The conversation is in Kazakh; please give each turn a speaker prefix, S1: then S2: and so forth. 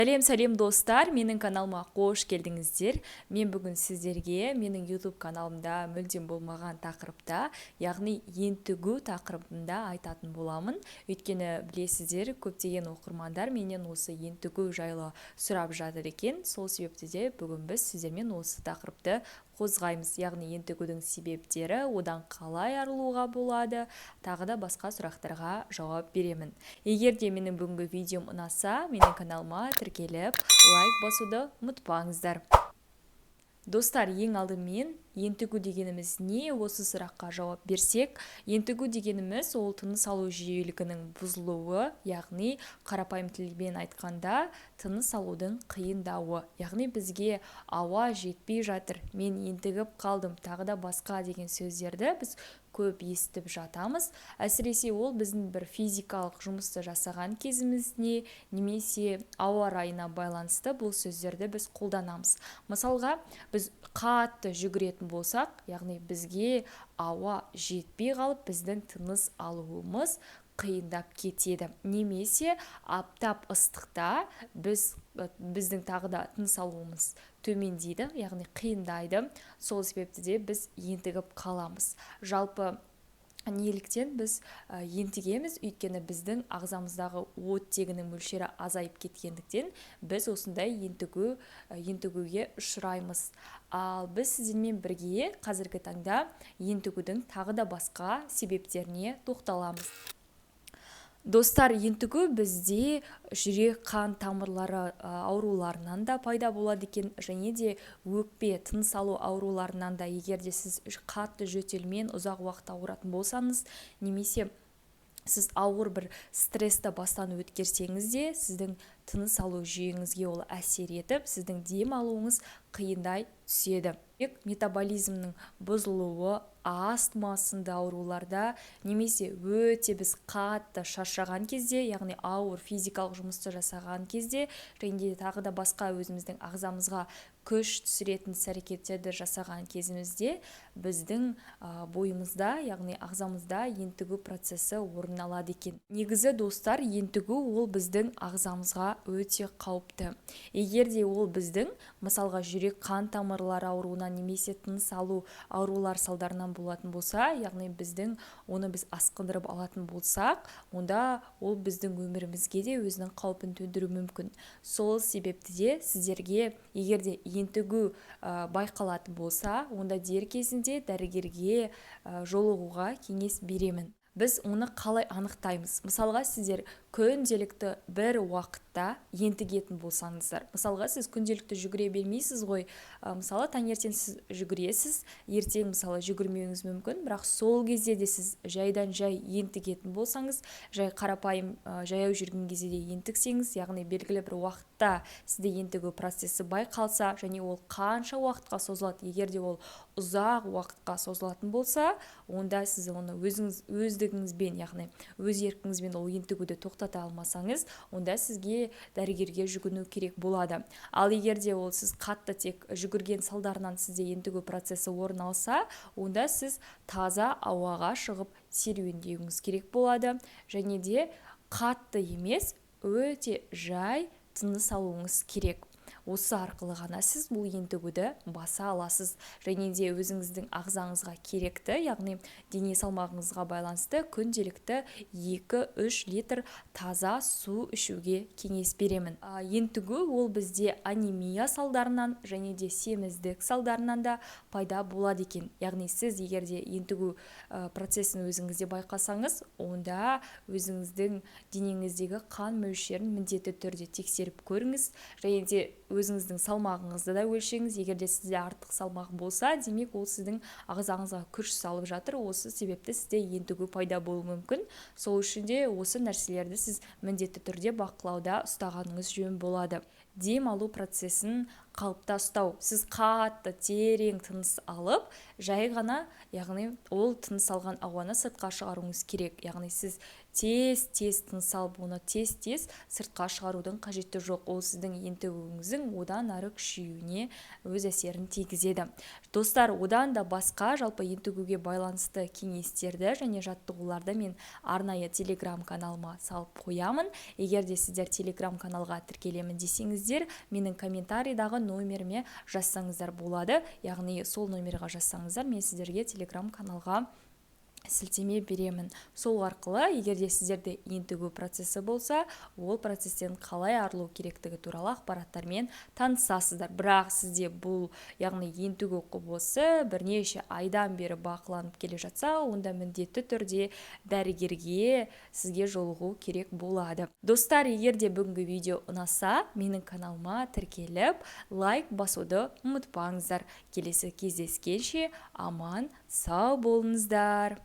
S1: Сәлем, сәлем, достар! Менің каналыма қош келдіңіздер! Мен бүгін сіздерге менің YouTube каналымда мүлдем болмаған тақырыпта, яғни ентігу тақырыбында айтатын боламын. Өйткені, білесіздер, көптеген оқырмандар менен осы ентігу жайлы сұрап жатыр екен. Сол себепті де бүгін біз сіздермен осы тақырыпты қозғаймыз, яғни ентігудің себептері, одан қалай арылуға болады, тағы да басқа сұрақтарға жауап беремін. Егер де менің бүгінгі видеом ұнаса, менің каналыма тіркеліп, лайк басуды ұмытпаңыздар. Достар, ең алдымен ентігу дегеніміз не? Осы сұраққа жауап берсек, ентігу дегеніміз – ол тыныс алу жүйелігінің бұзылуы, яғни қарапайым тілмен айтқанда, тыныс алудың қиындауы, яғни бізге ауа жетпей жатыр, мен ентігіп қалдым, тағы да басқа деген сөздерді біз көп естіп жатамыз. Әсіресе ол біздің бір физикалық жұмысты жасаған кезімізде немесе ауа райына байланысты бұл сөздерді біз қолданамыз. Мысалға, біз қатты жүгіретін болсақ, яғни бізге ауа жетпей қалып, біздің тыныс алуымыз қиындап кетеді, немесе аптап ыстықта біздің тағы да тыныс алуымыз төмендейді, яғни қиындайды. Сол себепті де біз ентігіп қаламыз. Жалпы, неліктен біз ентігеміз? Өйткені біздің ағзамыздағы оттегінің мөлшері азайып кеткендіктен, біз осындай ентігуге ұшыраймыз. Ал біз сіздермен бірге қазіргі таңда ентігудің тағы да басқа себептеріне тоқталамыз. Достар, ентігу бізде жүрек қан тамырлары ауруларынан да пайда болады екен және де өкпе, тыныс алу ауруларынан да. Егер де сіз қатты жөтелмен ұзақ уақыт ауыратын болсаңыз немесе сіз ауыр бір стрессті бастан өткерсеңіз де, сіздің тыныс алу жүйеңізге ол әсер етіп, сіздің дем алуыңыз қиындай түседі. Метаболизмнің бұзылуы, астма сынды ауруларда немесе өте біз қатты шаршаған кезде, яғни ауыр физикалық жұмысты жасаған кезде және де тағы да басқа өзіміздің ағзамызға күш түсіретін іс әрекеттерді жасаған кезімізде біздің бойымызда, яғни ағзамызда ентігу процесі орын алады екен. Негізі, достар, ентігу ол біздің ағзамызға өте қауіпті. Егер де ол біздің, мысалға, жүрек қан тамырлары ауруынан немесе тыныс алу аурулар салдарынан болатын болса, яғни біздің оны біз асқындырып алатын болсақ, онда ол біздің өмірімізге де өзінің қаупін төндіруі мүмкін. Сол себепті де сіздерге, егер де ентігу байқалатын болса, онда дер кезінде дәрігерге жолығуға кеңес беремін. Біз оны қалай анықтаймыз? Мысалға, сіздер күнделікті бір уақытта ентігетін болсаңыздар, мысалға, сіз күнделікті жүгіре бермейсіз ғой. Мысалы, таңертең сіз жүгіресіз, ертең, мысалы, жүгірмеуіңіз мүмкін, бірақ сол кезде де сіз жайдан жай ентігетін болсаңыз, жай қарапайым жаяу жүрген кезде де ентіксеңіз, яғни белгілі бір уақытта сізде ентігу процесі байқалса және ол қанша уақытқа созылады, егер де ол ұзақ уақытқа созылатын болса, онда сіз оны өзіңіз өздігіңізбен, яғни өз еркіңізбен ол ентігуді тоқтата алмасаңыз, онда сізге дәрігерге жүгіну керек болады. Ал егер де ол сіз қатты тек жүгірген салдарынан сізде ентігу процесі орын алса, онда сіз таза ауаға шығып серуендеуіңіз керек болады және де қатты емес, өте жай тыныс алуыңыз керек. Осы арқылы ғана сіз бұл ентігуді баса аласыз және де өзіңіздің ағзаңызға керекті, яғни дене салмағыңызға байланысты күнделікті 2-3 литр таза су ішуге кеңес беремін. Ентігу ол бізде анемия салдарынан және де семіздік салдарынан да пайда болады екен. Яғни сіз егер де ентігу процесін өзіңізде байқасаңыз, онда өзіңіздің денеңіздегі қан мөлшерін міндетті түрде тексеріп көріңіз және де өзіңіздің салмағыңызды да өлшеңіз. Егер де сізде артық салмақ болса, демек, ол сіздің ағзаңызға күш салып жатыр. Осы себепті сізде ентігу пайда болуы мүмкін. Сол үшін де осы нәрселерді сіз міндетті түрде бақылауда ұстағаныңыз жөн болады. Дем алу процесін Қалыпта ұстау. Сіз қатты терең тыныс алып, жай ғана, яғни ол тыныс алған ауаны сыртқа шығаруыңыз керек. Яғни сіз тез-тез тыныс алып, оны тез-тез сыртқа шығарудың қажеті жоқ. Ол сіздің ентігуіңіздің одан ары күшеюіне өз әсерін тигізеді. Достар, одан да басқа жалпы ентігуге байланысты кеңестерді және жаттығуларды мен арнайы Телеграм каналыма салып қоямын. Егер де сіздер Телеграм каналға тіркелемін десеңіздер, менің комментарийдағы номеріме жазсаңыздар болады. Яғни сол номерға жазсаңыздар, мен сіздерге Телеграм каналға сілтеме беремін. Сол арқылы, егер де сіздерде ентігу процесі болса, ол процесстен қалай арылу керектігі туралы ақпараттармен танысасыздар. Бірақ сізде бұл, яғни ентігу құбылысы бірнеше айдан бері бақыланып келе жатса, онда міндетті түрде дәрігерге сізге жолығу керек болады. Достар, егер де бүгінгі видео ұнаса, менің каналыма тіркеліп, лайк басуды ұмытпаңыздар. Келесі кездескенше аман сау болыңыздар.